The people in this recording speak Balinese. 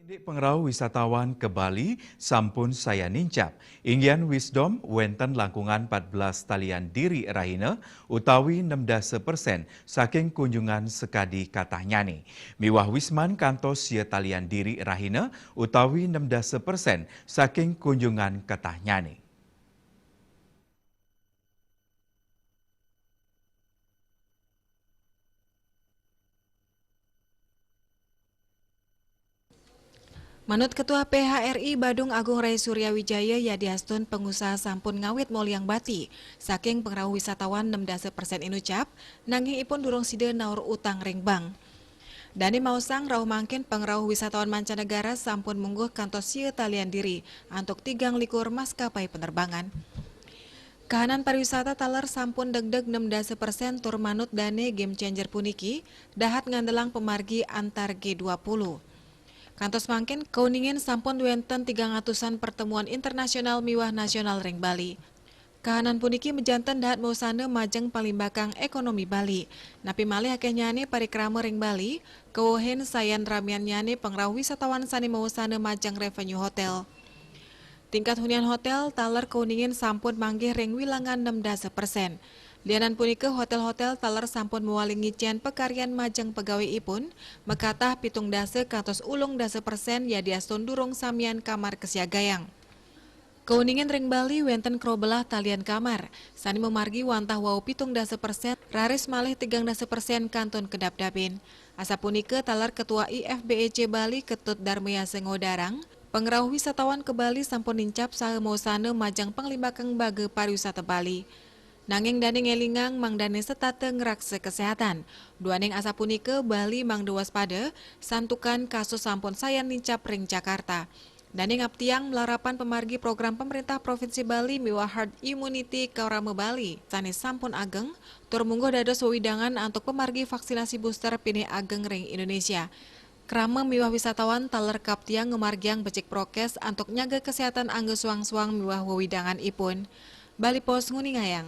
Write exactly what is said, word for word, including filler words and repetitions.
Pengrauh wisatawan ke Bali sampun sayan nincap. Inggian Wisdom wenten langkungan empat belas talian diri rahina utawi enam dasa persen saking kunjungan sekadi katahnyane. Miwah Wisman kantos sia talian diri rahina utawi enam dasa persen saking kunjungan katahnyane. Manut Ketua P H R I Badung Agung Rai Surya Wijaya, yadiastun pengusaha sampun ngawit moliang bati saking pengrauh wisatawan enam dasa persen inucap, nanging ipun durung sida naur utang ring bank. Dane maosang rauh mangkin pengrauh wisatawan mancanegara sampun mungguh kantos sia talian diri antuk tigang likur maskapai penerbangan. Kahanan pariwisata taler sampun degdeg enam dasa persen tur manut dane game changer puniki, dahat ngandelang pemargi antar G dua puluh. Kantos mangkin, kauningin sampun wenten tigang atusan pertemuan internasional miwah nasional ring Bali. Kahanan puniki majanten dahat mausana majeng palimbakang ekonomi Bali. Napi malih akehnyane parikrama ring Bali, kawehin sayan ramiannyane pengrauh wisatawan sane mausana majeng revenue hotel. Tingkat hunian hotel taler kauningin sampun manggih ring wilangan enam dasa persen. Lianan punika, hotel-hotel taler sampun mawali ngicen pakaryan majeng pegaweipun, makatah pitung dasa kantos ulung dasa persen yadiastun durung samian kamar kasiagayang. Kauningin ring Bali wenten krobelah talian kamar, sane mamargi wantah wau pitung dasa persen, raris malih tigang dasa persen kantun kedap-dapin. Asapunika taler Ketua I F B E C Bali Ketut Darmayasa ngodarang, pengrauh wisatawan ke Bali sampun nincap saha mausana majeng panglimbakang baga pariwisata Bali. Nanging dane ngelingang mangdane setata ngraksa kesehatan. Duaning asapunika, Bali mangda waspada, santukan kasus sampun sayan nincap ring Jakarta. Dane ngaptiang malarapan pamargi program pemerintah Provinsi Bali miwah herd immunity Krama Bali sane sampun ageng, tur mungguh dados wewidangan antuk pamargi vaksinasi booster pinih ageng ring Indonesia. Krama miwah wisatawan taler kaptiang ngamargiang becik prokes antuk nyaga kesehatan angga suang-suang miwah wewidangan ipun. Bali Post nguningayang.